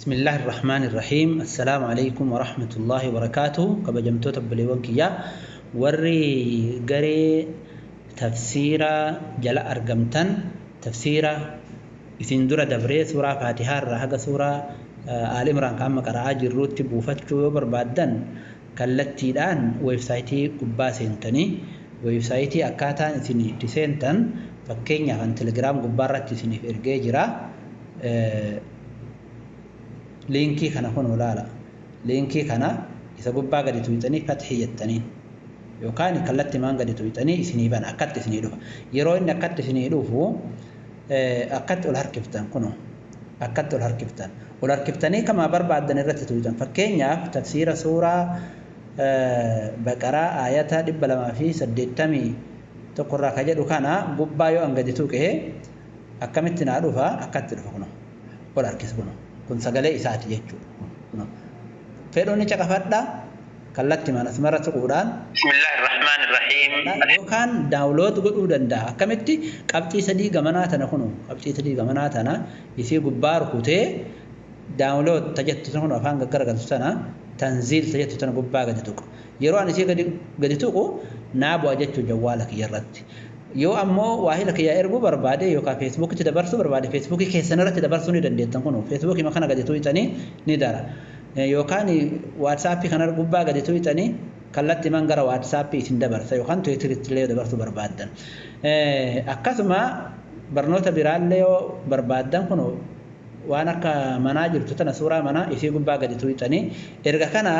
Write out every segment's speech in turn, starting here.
بسم الله الرحمن الرحيم. السلام عليكم ورحمة الله وبركاته. Kabajamtoota obboleewwan kiyyaa warri garee tafsiira jala argamtan, tafsiira isin dura dabree suuraa Faatihaa irraa haga suuraa Aali Imraan kan amma qara'aa jirruutti buufachuu yoo barbaaddan, kallattiidhaan weebsaayitii gubbaa seentanii, weebsaayitii akkaataan isin itti seentan fakkeenyaaf an Telegiraam gubbaarratti isiniif ergee jira. Liinkii kana kun ilaala. Liinkii kana isa gubbaa gadi tuqxanii fathii jettaniin yookaan kallattii maan gadi tuqxanii isinii bana, akkatti isinii dhufa. Yeroo inni akkatti isinii dhufu akkatti ol harkiftan, kunoo akkatti ol harkiftan. Ol harkiftanii kama barbaaddan irratti tuqxan. Fakkeenyaaf tafsiira suuraa Baqaraa aayata 281 irraa ka jedhu kana gubbaa yoo an gadi tuqee akkamitti naa dhufa? Akkatti dhufa, kunoo ol harkisa. Kunoo kun sagalee isaati jechuudha. Fedhuun ni caqafadha kallattii mana asumarra tuquudhaan. بسم الله الرحمن الرحيم. Yookaan download godhuu danda'a. Akkamitti? Qabxii sadii gamanaa tana, kunu qabxii sadii gamanaa tana isii gubbaa rukutee download tajettu tana, kunu afaan gaggaragaltu tana, tanziil tajettu tana gubbaa gadi tuqu. Yeroo ani isii gadi tuqu naa bu'a jechuu jawwaala kiyya irratti. Yoo ammoo waahila kiyya erguu barbaade yookaan Feesbuukitti dabarsuu barbaade, Feesbuukii keessan irratti dabarsuu ni dandeettan. Kunu Feesbuukii kana gadi tuqxanii ni dara. Yookaan Waatsaappii kana gubbaa gadi tuqxanii kallattii man gara Waatsaappii isin dabarsa, yookaan Tiwiitiritti illee dabarsuu barbaaddan. Akkasuma barnoota biraallee yoo barbaaddan, kun waan akka manaa jirtu tana, suuraa manaa isii gubbaa gadi tuqxanii, erga kana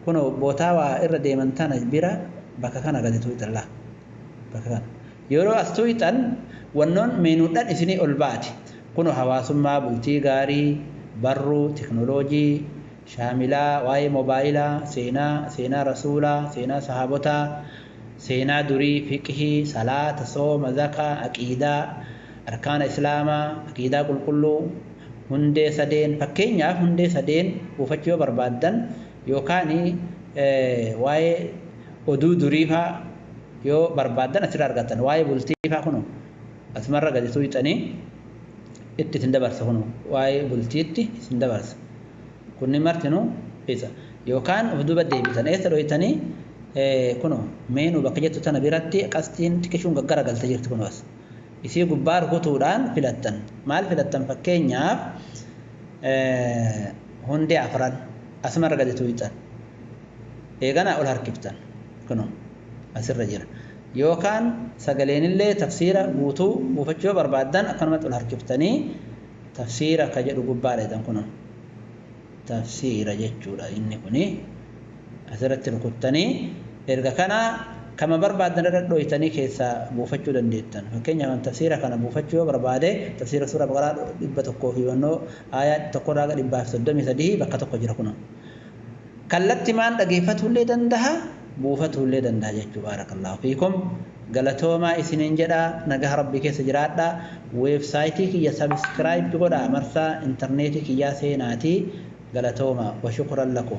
kun bootaa waa irra deeman tana bira bakka kana gadi tuqxan laa bakka kana. Yeroo as tuqxan wannoon meenuudhaan isinii ol baati. Kun hawaasummaa, bultii gaarii, barruu, teknooloojii, shaamilaa, waa'ee moobaayilaa, seenaa, seenaa rasuulaa, seenaa sahaabotaa, seenaa durii, fiqhii, salaata, sooma, zakaa, aqiidaa, arkaana islaamaa, aqiidaa qulqulluu, hundee sadeen. Fakkeenyaaf hundee sadeen buufachuu yoo barbaaddan yookaan waa'ee oduu durii faa yoo barbaaddan asirraa argattan. Waa'ee bultii faa kunu asumarra gadi tuqxanii itti isin dabarsa. Kunu waa'ee bultiitti isin dabarsa. Kunni martinuu isa. Yookaan of duuba deebitan, eessa dhoytanii? Kuno meenuu bakka jettu tana biratti qastiin xiqqishuun gaggaragaltee jirti, kuno as isii gubbaa rukutuudhaan filattan. Maal filattan? Fakkeenyaaf hundee afran asumarra gadi tuqxan, eeganaa ol harkiftan, kuno asirra jira. Yookaan sagaleenillee tafsiira guutuu buufachuu yoo barbaaddan akkanumatti ol harkiftanii tafsiira ka jedhu gubbaa dheetan, kuno tafsiira jechuudha inni kuni. Asirratti rukuttanii erga kana kama barbaaddan irra dhoytanii keessaa buufachuu dandeettan. Fakkeenyaaf tafsiira kana buufachuu yoo barbaade, tafsiira suura Baqaraa 100 fi wannoo aayaa 1rraa haga 133 bakka tokko jira. Kuno kallatti maan dhageeffatuullee danda'a, buufatuullee danda'a jechuu. Baarakallaahu fiikum, galatoomaa isiniin jedha. Nagaha rabbii keessa jiraadha. Weebsaayitii kiyya subscribe godha, marsaa intarneetii kiyyaa seenaatii. Galatooma wa shukran lakum.